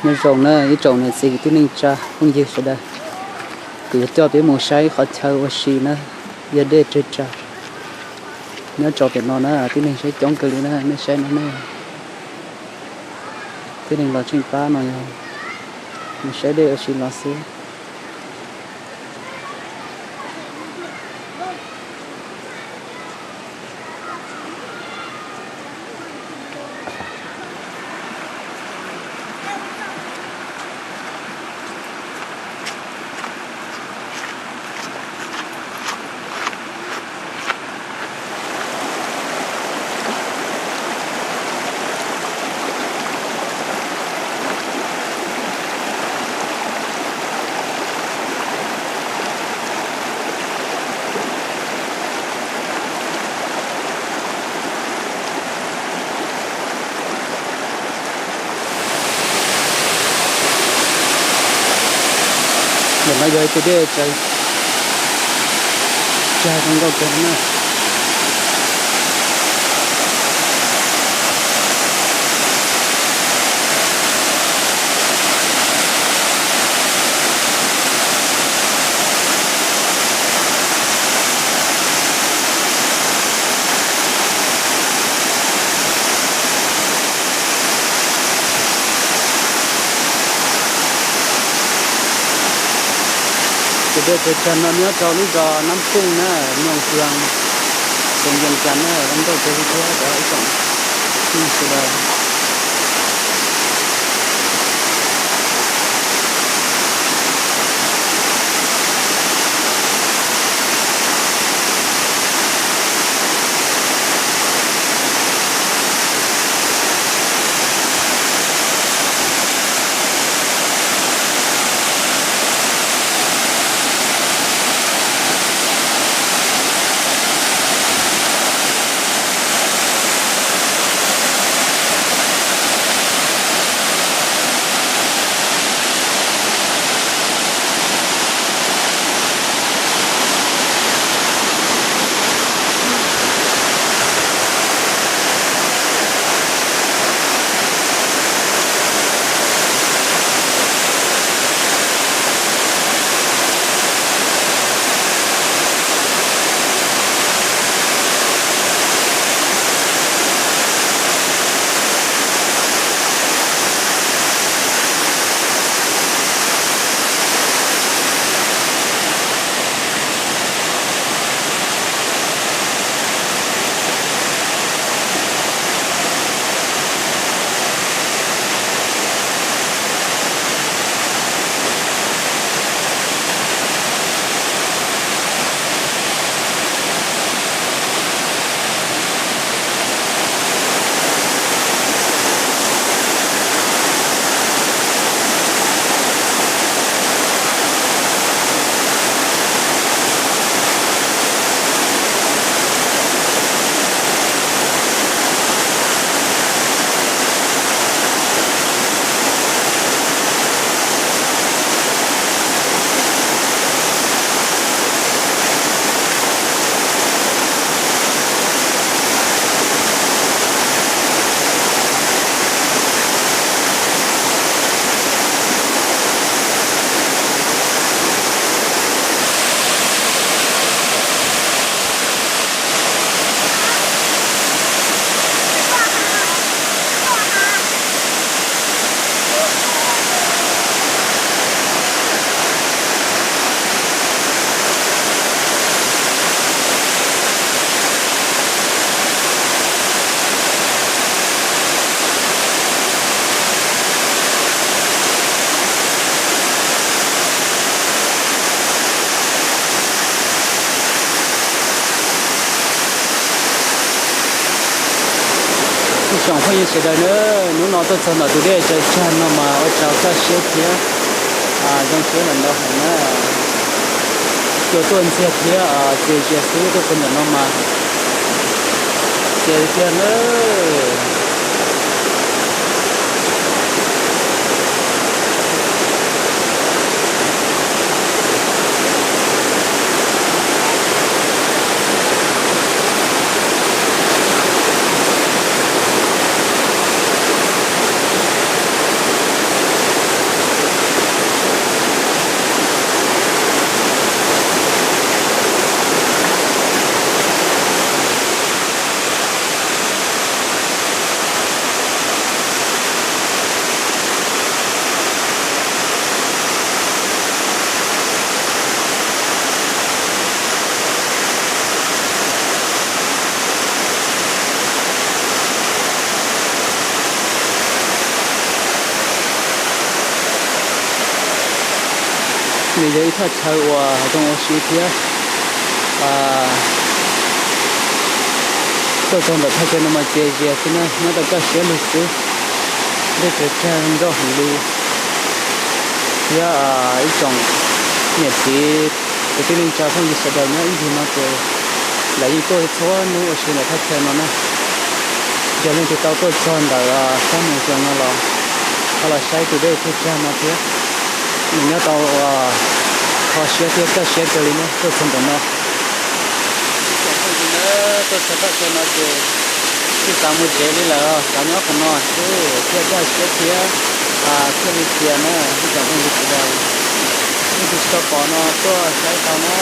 Nyob zoo na ib tsoom niam txiv kwv tij neej tsa phooj ywg sawv daws, kuv yuav coj peb mus saib qhov chaw ua si na, yog dej tsawg tsawg. Nyob rau pem no na tib neeg saib coob kawg li na, nej saib no ne. Tib neeg los tseem pab no yog mus saib dej ua si los xwb. Ntawm no yog ib tug dej tsawg tsag zoo nkauj kawg na. Tus dej pes tsawg no nyob rau lub zos Nab Pooj na, Mloog Kuag, xeev Yees Cas na, zoo nkauj kawg li thiab cov ib tsoom phooj ywg sawv daws. Ib tsoom phooj ywg sawv daws na, hnub no tuaj txog ntawm tus dej tsaws tsag no mas ua rau kaj siab thiab zoo siab los ntau heev na. Cua tuaj ntxiag thiab, ces ntsia xwb tuaj txog ntawm no mas ntsia tiag na. Ces yog ib thaj chaw uas zoo ua si thiab. Tuaj txog ntawm thaj chaw no mas txias zias xwb na, nyob tau kaj siab lug xwb. Dej tsaws tsag zoo nkauj heev li. Thiab ib tsoom niam txiv kwv tij neej tsa phooj ywg sawv daws nyob ib ncig no ces lawv yeej tuaj txhua hnub ua si ntawm thaj chaw no na. Yog leej twg tau tuaj txog ntawm sab Moos Xyoos no los ho los saib tus dej tsaws tsag no thiab. Nws nyob tau kho siab thiab kaj siab kawg li na, tuaj txog ntawm no. Ib tsoom phooj ywg na, tuaj txog thaj chaw no ces tsis xav mus tsev li lawm, xav nyob qhov no xwb thiaj kaj siab thiab thiaj li txias na. Ib tsoom phooj ywg sawv daws, leej twg tsis tau pom no tuaj saib tau na.